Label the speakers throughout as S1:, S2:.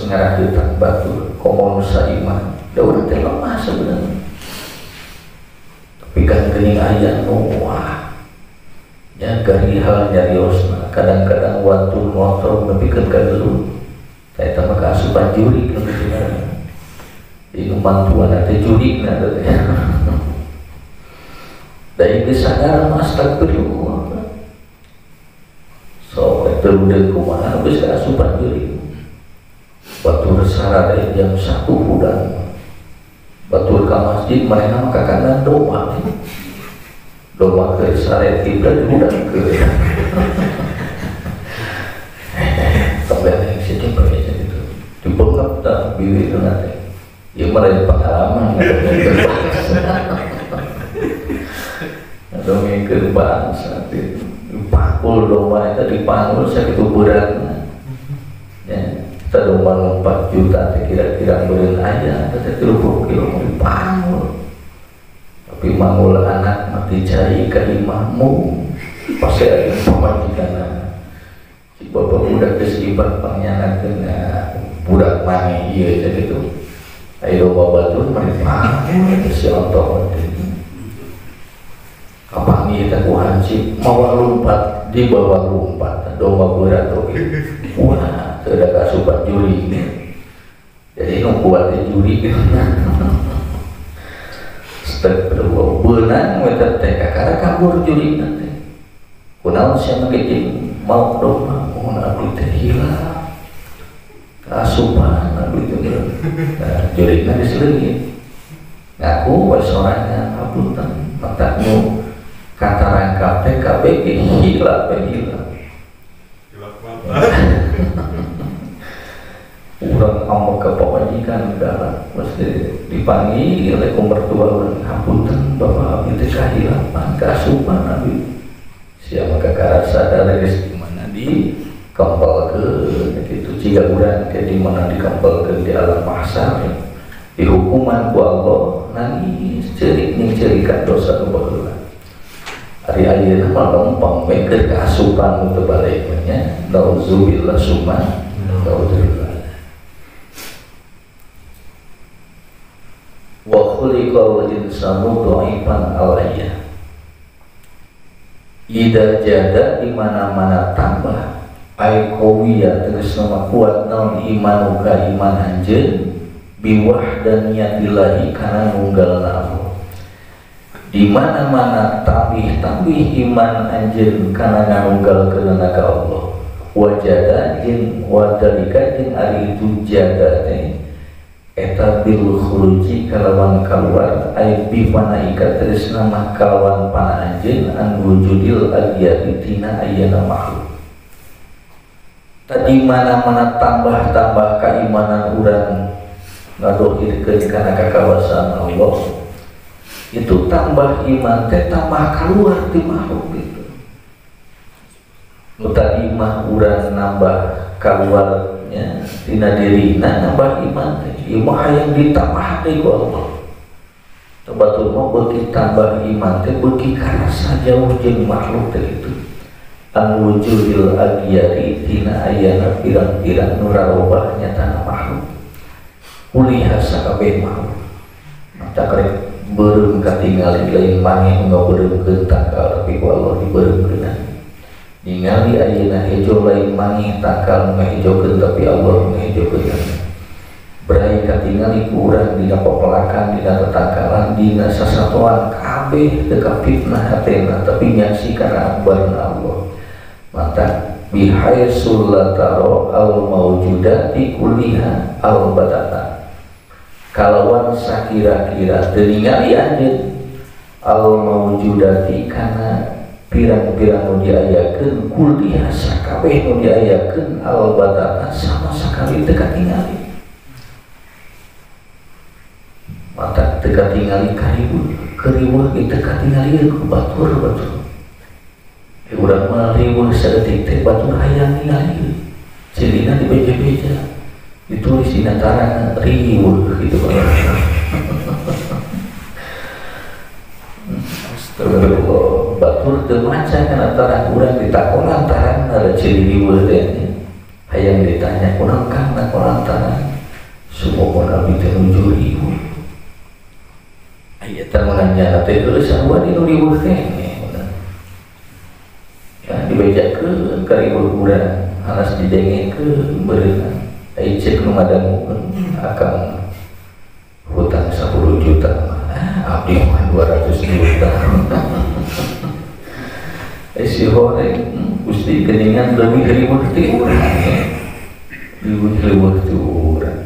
S1: ngarakeutang batur komo nu saimah da urang teh lemah sebenarnya tapi kan geuning aya nu wah nya garihal nyariosna kadang-kadang waktu motor nepikeun ka gelut eta mah kaasupan jurik nu kitu di bantuan teh jurikna teh da ieu sadar mah astagfirullah so terudeg kumaha geus kaasupan jurik batur sarare jam 1 hudang batur ka masjid manehna mah ka kandang domba domba keur sare kiblat hudang keur sampai yang situ berbeda gitu dibengep tak bibir itu nanti ya mah pengalaman dongengkeun bangsa dipakul domba itu dipanggul sakitu beratna ya kita domba 4 juta kira-kira meureun aya teh 30 kilo dipanggul tapi manggul anak mati cai ka imahmu pasti aya pamajikanna si bapak budak geus ibad pangyanakeun budak maneh ieu teh kitu aya domba batur mah dipanggul si ontong teh kapanggih teh ku hansip mawa lumpat dibawa lumpat domba berat oge wah teu da kasupan juri jadi nu kuat teh juri astagfirullah beunang we teh kakara kabur jurina teh kunaon sia make jeung maok domba mun abdi teh hilap kasupan abdi teh nah jurina diseleungit ngaku we sorangan hapunten matak nu katarangkap teh kabeh ge hilap we hilap
S2: hilap mata
S1: urang amok ka pamajikan galak mesti dipanggil ku mertua urang hapunten bapak abdi teh kahilapan kaasupan abdi sia mah kakara sadar geus di mana dikempelkeun kitu ciga urang teh di mana dikempelkeun di alam mahsyar dihukuman ku Allah nangis ceurik nyeuncerikan dosa nu baheula ari ayeuna mah lempeng we keur kaasupan nu teu balik nya nauzubillah summa nauzubillah wa khuliqal insanu dhaifan alayya ida jada di mana-mana tambah ay qawiya tegasna mah kuat naon imanuka iman anjeun biwahdaniyatillahi kana nunggalna Allah di mana-mana tambih-tambih iman anjeun kana nganunggalkeunana ka Allah wajada jeung wadalika jeung ari itu jada teh eta bil khuruji kalawan kaluar ay bi fanaika tegasna mah kalawan pana anjeun an wujudil aghyari tina ayeuna makhluk tadi mana-mana tambah-tambah keimanan urang ngadohirkeun kana kakawasan Allah itu tambah iman teh tambah keluar ti makhluk gitu nu tadi mah urang nambah keluarnya tina dirina nambah iman teh ieu mah hayang ditambah deui ku Allah batur mah beuki tambah iman teh beuki karasa jauh jeung makhluk teh kitu an wujudil aghyari tina ayana pirang-pirang nu rarobah nyatana makhluk kuliah sakabeh makhluk mata karek beureum katingali lain maneh nu ngabeureukeun tangkal tapi ku Allah dibeureukeunna ningali ayeuna hejo lain maneh tangkal nu ngahejokeun tapi Allah nu ngahejokeun berai katingali ku urang dina pepelakan dina tetangkalan dina sasatoan kabeh teu kafitnah hatena tapi nyaksikan akbarna Allah mata bihaitsu la tara al maujudati kulliha al batata kalawan sakira-kira teu ningali anjeun al maujudati kana pirang-pirang nu diayakeun kulliha sakabeh nu diayakeun al batata sama sakali teu katingali mata teu katingali kariweuh kariweuh ge teu katingali ku batur-batur urang mah riweuh saeutik teh batur hayang ningali cirina dibeja-beja ditulis dina tarana riweuh kitu Astagfirullah batur teu maca kana tarang urang ditakonan tarangna da ciri riweuh teh Hayang ditanya kunaon Kang na kulantaran sumobon abdi teh nuju riweuh. Aya teh nanya teh heuh sarua di nu riweuh teh. Ya dibejakeun ka riweuh urang hanas didengekeun beureunang. Ai cek nu ngadangukeun akang hutang 10 juta mah abdi mah 200 juta. Si horeng Gusti geningan leuwih riweuh ti urang. Riweuh ti urang.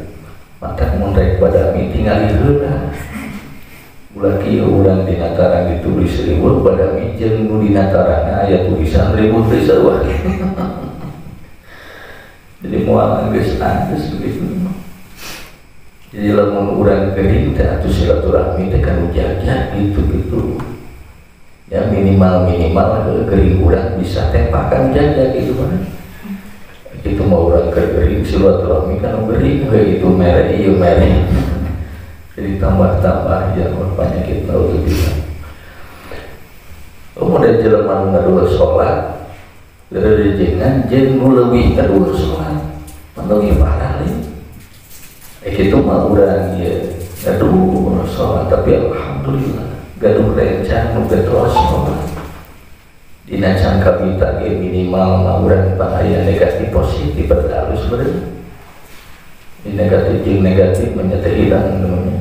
S1: Matak mun rek badami tingali heula. Ulah kieu urang dina tarang ditulis riweuh badami jeung nu dina tarangna aya tulisan riweuh teh sarua. Jadi moal geus anggeus begitu. Jadi lamun urang gering teh atuh silaturahmi teh kanu jaga gitu-gitu. Ya minimal gering urang bisa tempakan jaga gitu kan. Itu mau urang gering silaturahmi kan gering we itu mere ieu mere. Jadi tambah-tambah ya penyakit naudzubillah. Kemudian jelema nu ngadua salat rerejengan jeung nu leuwih ngadua salat leuwih parah deui. Kitu mah urang ieu gaduh salat tapi alhamdulillah gaduh rencang nu betul salat. Dina cangkapita ge minimal mah urang aya negatif positif berhalus beureum. Di negatif jeung negatif mah teh hilang namanya.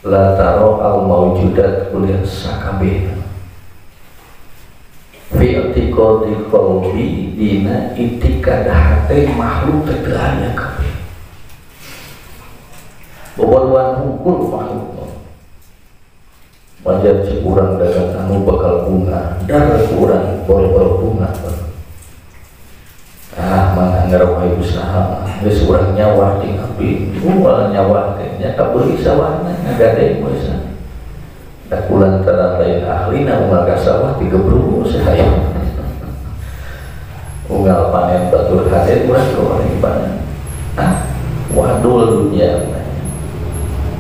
S1: La taro al maujudat kuliah sakabeh. Fi i'tiqadi qalbi dina itikad hate makhluk teh teu aya kabeh. Bobodohan hungkul makhluk. Wajar cek urang dagang anu bakal bunga, dar urang boro-boro bunga. Ah, mana ngarah usaha, geus urang nyawah jeung abdi, moal nyawah teh nya kabeuli sawahna ngagade usaha. Da kulantaran lain ahlina unggal ka sawah digebrug saya. Unggal panen batur hade urang goreng panen. Ah, wadul dunya.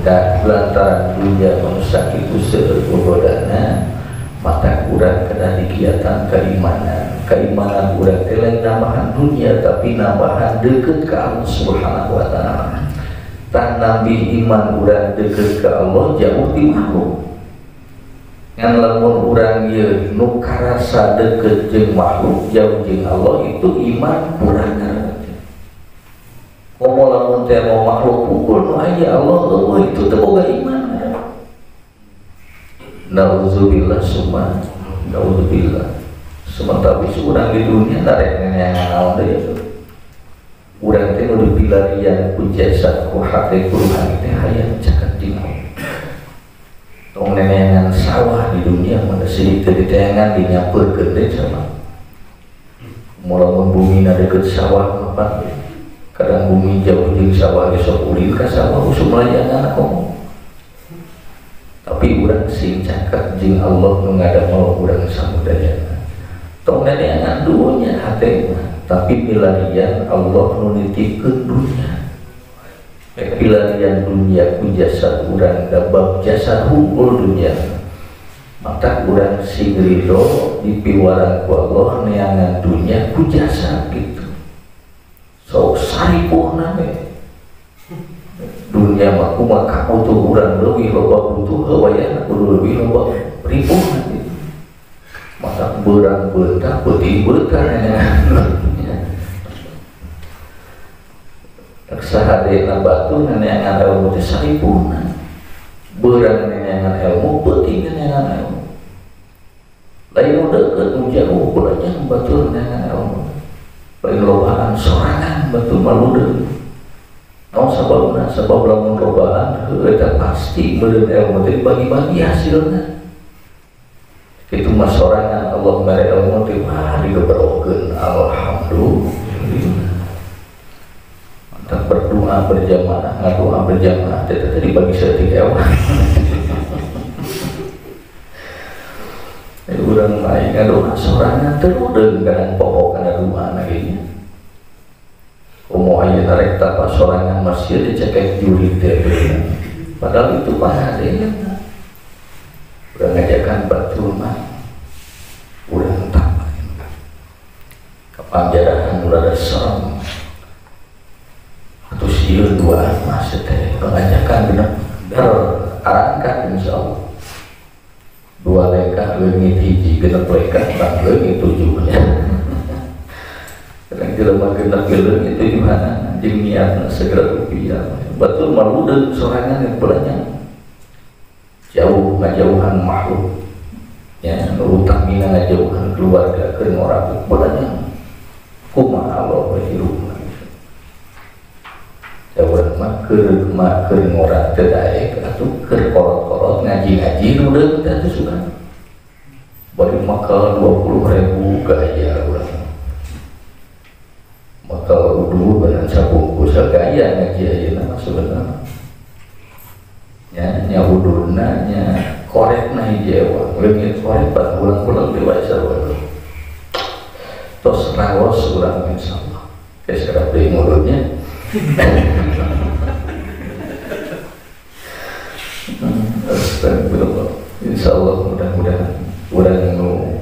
S1: Da lantaran dunya manusia itu seueur godana mata urang kena dikiatan keimanan. Keimanan urang teh lain nambahan dunia tapi nambahan deket ke Allah Subhanahu wa taala. Tah nambih iman urang deket ke Allah jauh ti makhluk. Ngan lamun urang ieu nu karasa deket jeung makhluk jauh jeung Allah itu iman kurang ngaran. Komo lamun teh mau makhluk pukul nu aya Allah eueuh itu teu boga iman. Nauzubillah summa nauzubillah. Sementara urang di dunia narek neneangan naon deui. Urang teh nu dipilarian ku jasad ku hate ku ruhani teh hayang caket di maut. Tong neneangan sawah di dunia mun seueur teu diteangan dinyapeurkeun deui sama. Mulamun bumina deukeut sawah mah kadang bumi jauh jeung sawah ge sok ulin ka sawah usum layangan komo. Tapi urang sing caket jeung Allah nu ngadamel urang samudayana. Tong neneangan dunya hate mah, tapi pilarian Allah nu nitipkeun dunya. Pilarian dunya ku jasad urang da bab jasad hungkul dunya. Maka urang sing ridho dipiwarang ku Allah neangan dunya ku jasad gitu. Sok saripurna we. Dunya mah kumaha kabutuh urang leuwih loba butuh heuwayana kudu leuwih loba ripurna gitu. Maka berang betah peuting betah neangan. Sahadena batu neangan ilmu teh saripurna. Berang neangan ilmu peuting neangan ilmu. Lain nu deukeut nu jauh kulanya batur neangan ilmu. Lain lobaan sorangan batur maludeun. Naon sababna? Sabab lamun lobaan heueuh eta pasti meureun ilmu teh bagi-bagi hasilna. Kitu mah sorangan Allah mere ilmu teh wah digeberokeun alhamdulillah. Mantap berdoa berjamaah, ngadoa berjamaah teh teh dibagi saeutik ewa. Urang lain ngadoa sorangan teu udeung kadang pokok kana doa na ge nya. Komo ayeuna rek tapa sorangan masih dicekek juri teh. Padahal itu pahadeuna. Urang ngajakan batur mah urang tapa. Kapanjarahan ulah ada serem. Sieun duaan mah teh pengajakan genep arangkat insyaallah. Dua lekah leungit hiji genep lekah bang leungit tujuhnya. Kadang jelema genep leungit tujuhana jeung niatna segera rupiah. Batur maludeun sorangan yang belanya. Jauh ngajauhan makhluk. Ya, nu utamina ngajauhan keluarga keur ngorabut belanya. Kumaha Allah we hirupna. Urang mah keur mah keur ngora teu daek atuh keur kolot-kolot ngaji-ngaji rudeun teh atuh sugan. Bari makal 20.000 gaya urang. Makal uduh beunang sabungkus gaya ngaji ayeuna mah sebenarna. Nya nya udurna nya korekna hiji ewa, leungit korek bae ulang-ulang deui wae sarua. Tos raos urang insyaallah. Geus kerap deui ngurutnya. Astagfirullah. Insyaallah mudah-mudahan urang nu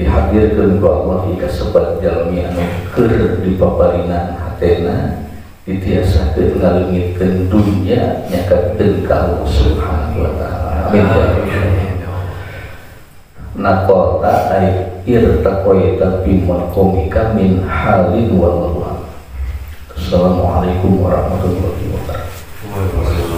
S1: dihadirkeun ku Allah ka sebat jalmi anu keur dipaparinan hatena ditiasakeun ngaleungitkeun dunya nyakatkeun ka Allah Subhanahu wa taala. Amin ya rabbal. Naqata ay irtaqaita bi maqamika min halin wallahu. Assalamualaikum warahmatullahi wabarakatuh.